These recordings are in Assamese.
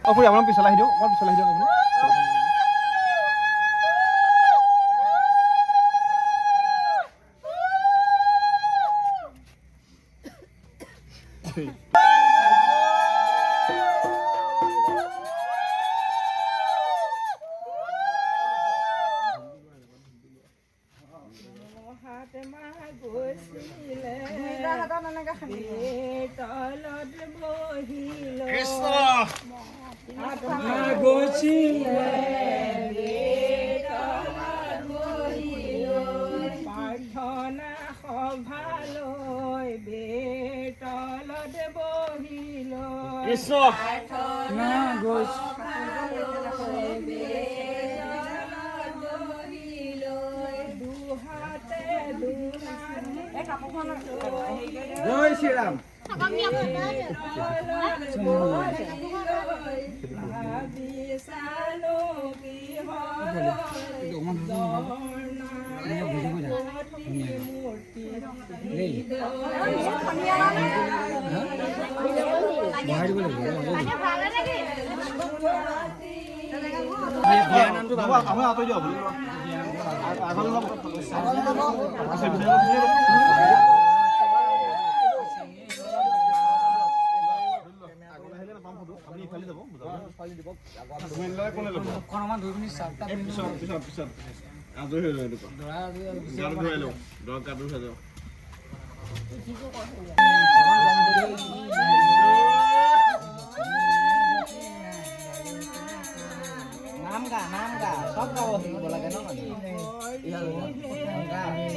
অঁ খুৰী, আপোনাৰ পিছলৈ আহি দিয়ক, অকণমান পিছলৈ আহি দিয়ক আপুনি। কৃষ্ণ। গৈছিলে প্ৰাৰ্থনা সভালৈ বেতলত বহিল। কৃষ্ণ। না গৈছ। দুহাতে দুনাথ। জয় শ্ৰীৰাম। ভাবি চালো কি মূৰ্তি। বঢ়াই দিব লাগিব। আপুনি আঁতৰি দিয়ক, আপুনি আগলৈ যাব। পিছে পিছে পিছে। আগলৈ আহিলে নাপাম ফটো। আপুনি ইফালে যাব। কোনে ল'ব? পিছত পিছত পিছত আজৰি হৈ যাওঁ। এনেকুৱা গাটো ধুৱাই লওঁ, দৰৱ গাটো ধুৱাই যাওঁ। নাম গা, নাম গা, চব গাব শিকিব লাগে ন মানুহে।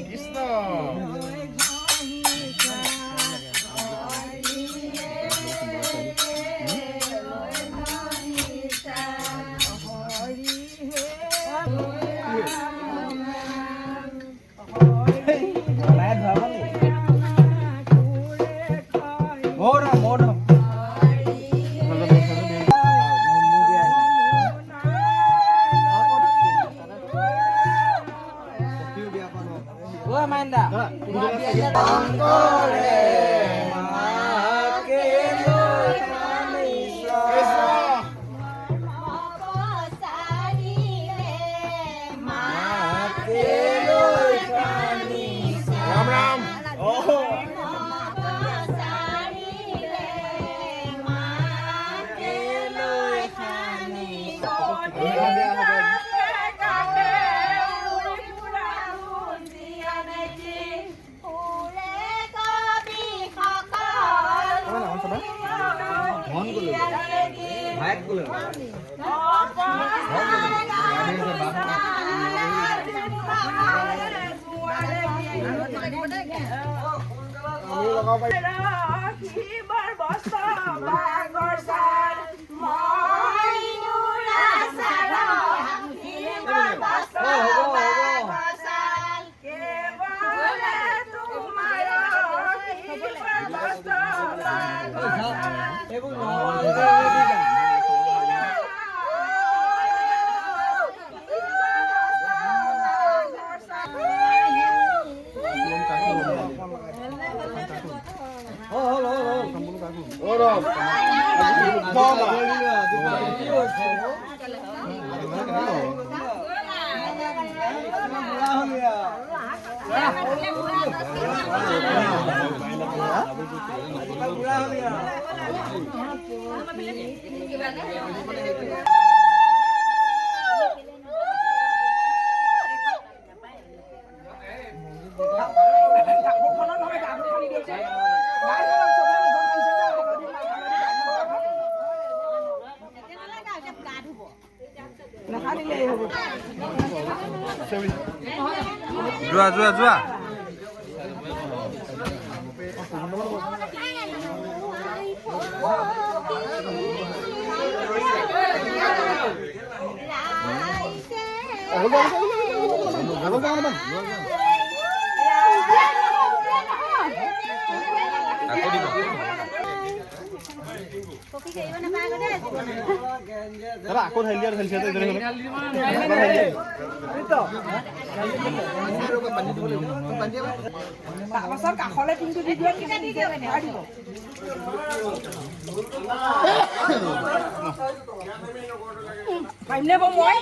কৃষ্ণ। লাই ধুৱাব লাগিব। ময়ো ধুম, ময়ো ধুম। মোৰ বিয়া। ঐ মাইন্দা। মাকে লৈ কান্দিছ। মাকে লৈ কান্দিছ। ৰাম ৰাম। মাকে লৈ কান্দিছ। ভায়েক ক'লে। ৰাখিবৰ বস্ত্ৰ বাগৰ চাল মই কেৱলে তোমাৰ ৰাখিবৰ বস্ত্ৰ বাগৰ চাল। এইবোৰ নহ'ব। হ'ল হ'ল হ'ল হ'ল। অ' ৰাম। যোৱা যোৱা যোৱা। দাদা আকৌ ঢালি দিয়া, ঢালি দিয়া। তাৰপাছত কাষলে টিংটো দি দিয়া, দিব। পাৰিমনে বাৰু মই?